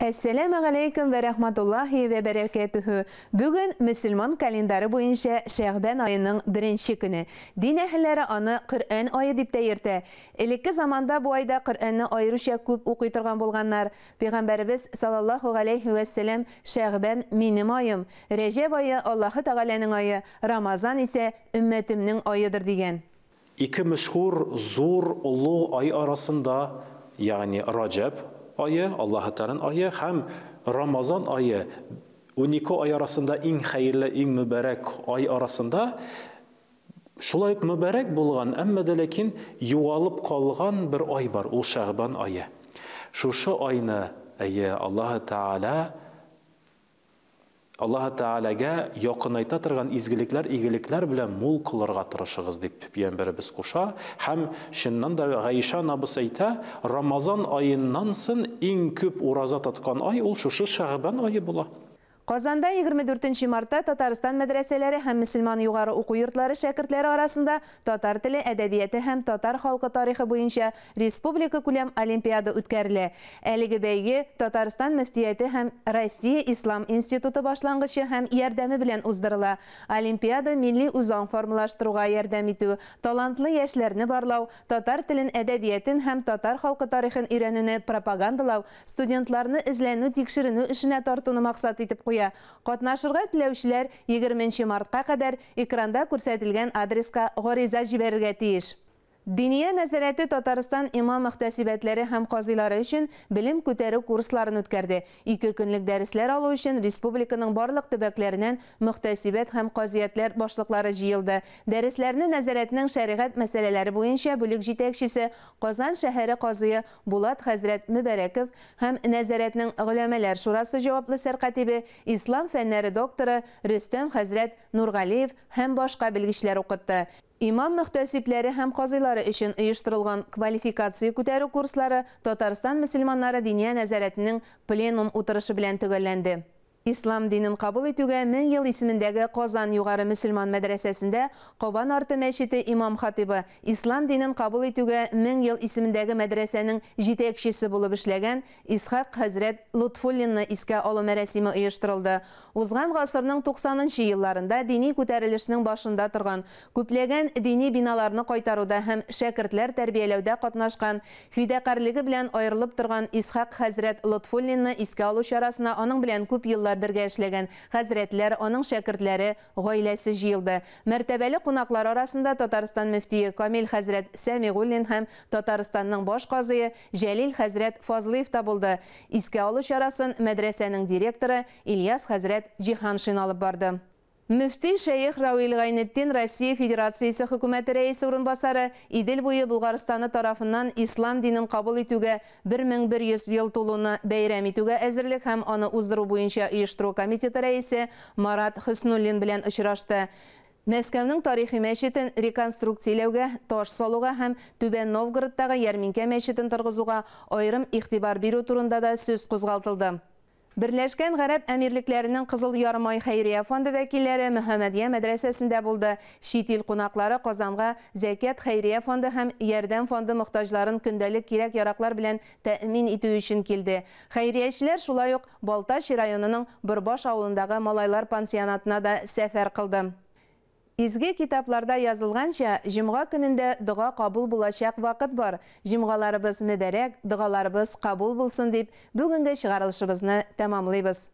Әссәләмә галәйкүм вә рәхмәтуллаһи вә бәрәкәтүһү. Бүген мөселман календары буенча Шәгъбән аеның беренче көне. Дин әһелләре аны Коръән ае дип тә йөртә. Элекке заманда бу айда Коръәнне аеруча күп укый торган булганнар. Пәйгамбәребез саллаллаһу галәйһи вәссәлам Шәгъбән минем аем, Рәҗәб ае Аллаһы Тәгаләнең ае, Рамазан исә өммәтемнең аедыр дигән. Ике мәшһүр, зур, олуг ай арасында, ягъни Раҗәб ае, Аллаһы Тәгаләнең ае һәм Рамазан ае, 12 ай арасында иң хәерле, иң мөбарәк ай арасында шулай ук мөбарәк булган, әмма дә ләкин югалып калган бер ай бар, ул Шәгъбан ае. Шушы айны, әйе, Аллаһы Тәгалә Аллаһы Тәгаләгә якынайта торган изгелекләр, игелекләр белән мул кылырга тырышыгыз, дип Пәйгамбәребез куша. Һәм, чыннан да, Гаишә анабыз әйтә, Рамазан аеннан сон иң күп ураза тоткан ай ул шушы Шәгъбан ае була. Казанда 24 нче мартта Татарстан мәдрәсәләре һәм мөселман югары уку йортлары шәкертләре арасында татар теле, әдәбияте һәм татар халкы тарихы буенча республикакүләм олимпиада үткәрелә. Әлеге бәйге Татарстан мөфтияте һәм Россия ислам институты башлангычы һәм ярдәме белән уздырыла. Олимпиада милли үзаң формалаштыруга ярдәм итү, талантлы яшьләрне барлау, татар телен, әдәбиятен һәм татар халкы тарихын өйрәнүне пропагандалау, студентларны эзләнү-тикшеренү эшенә тартуны максат итеп куя. Катнашырга теләүчеләр 20 мартка кадәр экранда күрсәтелгән адреска гариза җибәрергә тиеш. Диния нәзарәте Татарстан имам-мөхтәсибәтләре һәм казыйлары өчен белем күтәрү курсларын үткәрде. Ике көнлек дәресләр алу өчен республиканың барлык төбәкләреннән мөхтәсибәт һәм казыятләр башлыклары җыелды. Дәресләрне нәзарәтнең шәригать мәсьәләләре буенча бүлек җитәкчесе, Казан шәһәре казые Булат хәзрәт Мөбарәков һәм нәзарәтнең Голәмәләр шурасы җаваплы сәркатибе, ислам фәннәре докторы Рөстәм хәзрәт Нургалиев һәм башка белгечләр укытты. Имам-мөхтәсибләре һәм казыйлары өчен оештырылган квалификация күтәрү курслары Татарстан мөселманнары Диния нәзарәтенең пленум утырышы белән төгәлләнде. Ислам динен кабул итүгә 1000 ел исемендәге Казан югары мөселман мәдрәсәсендә Кабан арты мәчете имам-хатыйбы, Ислам динен кабул итүгә 1000 ел исемендәге мәдрәсәнең җитәкчесе булып эшләгән Исхак хәзрәт Лотфуллинны искә алу мәрасиме оештырылды. Узган гасырның туксанынчы елларында дини күтәрелешнең башында торган, күпләгән дини биналарны кайтаруда һәм шәкертләр тәрбияләүдә катнашкан, фидакарьлеге белән аерылып торган Исхак хәзрәт Лотфуллинны искә алу чарасына аның белән күп еллар бергә эшләгән хәзрәтләр, аның шәкертләре, гаиләсе җыелды. Мәртәбәле кунаклар арасында Татарстан мөфтие Камил хәзрәт Сәмигуллин һәм Татарстанның баш казые Җәлил хәзрәт Фазлыев та булды. Искә алу чарасын мәдрәсәнең директоры Ильяс хәзрәт Җиһаншин алып барды. Мөфти шәех Равил Гайнетдин Россия Федерациясе Хөкүмәте Рәисе урынбасары, Идел буе Болгарстаны тарафыннан ислам динен кабул итүгә 1100 ел тулуны бәйрәм итүгә әзерлек һәм аны уздыру буенча оештыру комитеты рәисе Марат Хөснуллин белән очрашты. Мәскәүнең тарихи мәчетен реконструкцияләүгә, таш салуга һәм Түбән Новгородтагы Ярминкә мәчетен торгызуга аерым игътибар бирү турында да сүз кузгалтылды. Берләшкән Гарәп Әмирлекләренең Кызыл Ярымай хәйрия фонды вәкилләре Мөхәммәдия мәдрәсәсендә булды. Чит ил кунаклары Казанга Зәкят хәйрия фонды һәм Ярдәм фонды мохтаҗларын көндәлек кирәк-яраклар белән тәэмин итү өчен килде. Хәйриячеләр шулай ук Балтач районының Борбаш авылындагы малайлар пансионатына да сәфәр кылды. Изге китапларда язылганча, җомга көнендә дога кабул булачак вакыт бар. Җомгаларыбыз мөбарәк, догаларыбыз кабул булсын дип, бүгенге чыгарылышыбызны тәмамлыйбыз.